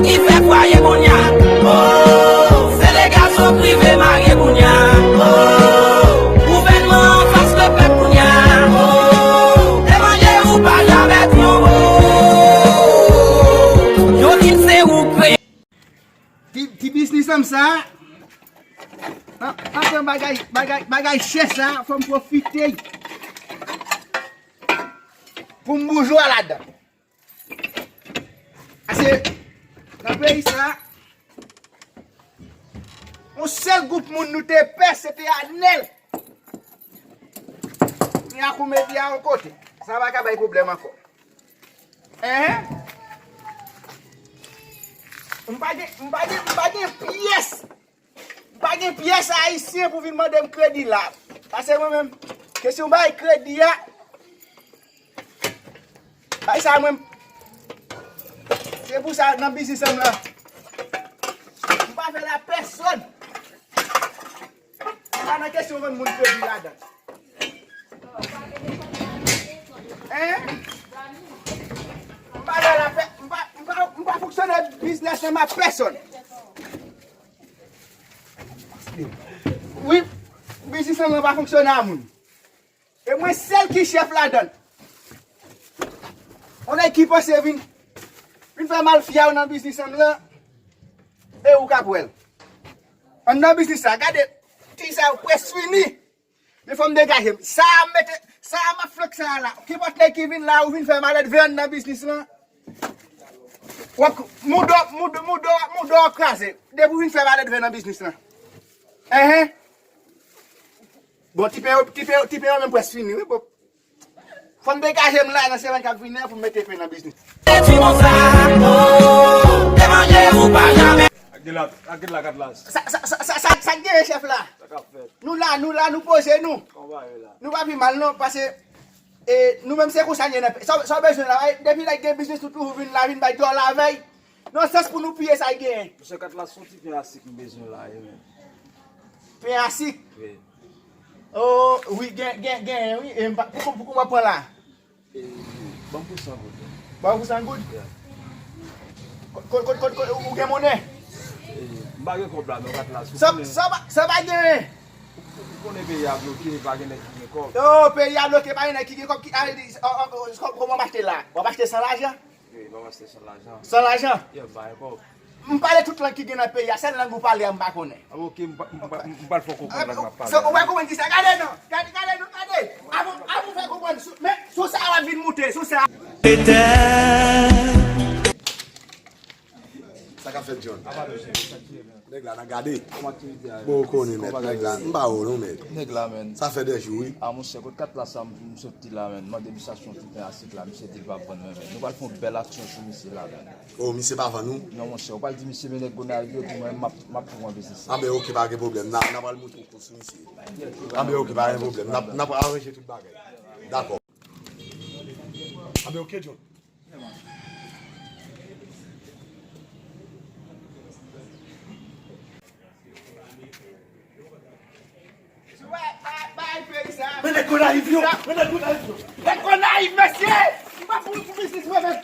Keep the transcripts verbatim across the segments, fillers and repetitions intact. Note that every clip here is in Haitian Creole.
Ki fè fwaye kounye a. Oh, se de gason prive marye kounye a. Oh, gouvènman an fas de pèp kounye a. Oh, te manje ou pa janm di yon mo. Yo di m se ou k kreye. Ti, ti biznis an m sa. An, antan bagay, bagay, bagay chè sa, fò m pwofite. Pou m boujwa ladan. Pase nan peyi sa, yon sèl gwoup moun nou te pè, se te Anèl. Kounye a kou mete a yon kote. Sa pa ka bay pwoblèm ankò. Enhen. M pa gen, m pa gen, m pa gen pyès. M pa gen pyès ayisyen pou vin mande m kredi la. Pase mwen menm, kesyon bay kredi a, bay sa mwen, se pou sa nan biznis an m lan. M pa fè la pèsonn. M pa nan kesyon vann moun kredi ladan. Hein? M pa fè la pè-, m pa, m pa, m pa fonksyone biznis nan ak pèsonn. Wi, biznis lan pa fonksyone a moun. E mwen sèl ki chèf ladan l. On nèg ki panse vin, vin fè malfya w nan biznis an m lan, e ou k ap wè l. Anndan biznis sa, gade, ti sa yo près fini. Men fò m degaje m. Sa a m mete, sa a m ap flank sa a la. Kenpòt nèg ki vin la, ou vin fè malèdve anndan biznis lan. W ap, mouda, mouda, mouda, mouda w ap kraze. Depi w vin fè malèdve nan biznis lan. Enhen. Bon, ti pen yo, ti pen yo, ti pen yo menm près fini, wi, bon. Fò m degaje m la nan semèn k ap vini an pou m mete pen nan biznis. Ti moun sa, oh, te manje ou pa janm. Ak de la, ak de la kat la. Sa, sa, sa, sa, sa, sa k genyen chèf la? Sa k ap fèt? Nou la, nou la, nou poze nou. Kòman w ye la? Nou pa pi mal non, pase, e, nou menm se konsa n ye nan pe-, sa, sa w bezwen la, e, depi lè gen biznis nou toujou vin la, vin bay dòl avè l. Nan sans pou nou piye sa l genyen. Mesye kat la, se yon ti pen a sik m bezwen la, e, men. Pen a sik? Wi. Oh, wi, gen, gen, gen, wi. E, m pa, pou, pou, pou mwen pran la. E, ban m pou san goud. Ban m pou san goud? Yeah. Kot, kot, kot, kot, ou gen monnen? E, m pa gen kòb la, non, kat la. Sa, sa pa, sa pa gen. Ou, ou konnen peyi a bloke, pa gen nèg ki gen kòb. Oh, peyi a bloke, pa gen nèg ki gen kòb, ki, a, di, oh, oh, oh, kòman w ap achte la? W ap achte san lajan? Wi, m ap achte san lajan. San lajan? Yeah, m pa gen kòb. M pale tout lang ki gen nan peyi a, sèl lang ou pale a m pa konnen. Ah, ok, m pa, m pa, m pral fè w konprann lang m ap pale a. Ou pa konprann kisa? Gade non, gade, gade non, gade. Avan, avan w fè konprann, sou, men, sou sa w ap vin moute, sou sa. Sa k ap fèt, John? Nèg la nan gade. Bon, ou konnen, mèt, nèg la. M pa wè w non, mèt. Nèg la, men. Sa fè de jou, wi. Ah, monchè, kot kat la sa m, m soti la, men. Mande misye achte yon ti pen a sik la, misye di l p ap vann mwen, men. Nou pral fè yon bèl aksyon sou misye la, men. Oh, misye pa vann ou? Non, monchè, ou pral di misye, men nèg Gonayiv yo di mwen, m ap, m ap pran biznis la. Ah, ben, ok, pa gen pwoblèm. N a, n a pral montre w kò sou misye. Ah, ben, ok, pa gen pwoblèm. N ap, n ap aranje tout bagay. Dakò. Ah, ben, ok, John. Men nèg Gonayiv yo, men nèg Gonayiv yo. Nèg Gonayiv, mesye! M pa pou, pou biznis mwen menm.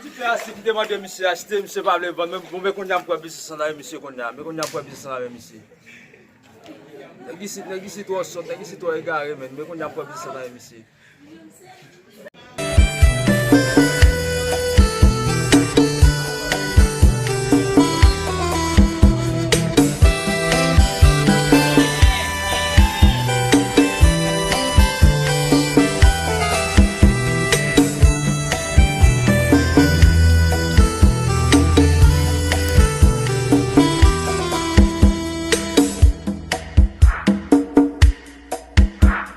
Ti pen a sik m te mande misye achte, misye pa vle vann. Men, bon, men kounye a m pran biznis lan avè misye kounye a. Men kounye a m pran biznis lan avè misye. Nèg isit, nèg isit twò sòt, nèg isit twò egare, men. Men kounye a m pran biznis lan avè misye.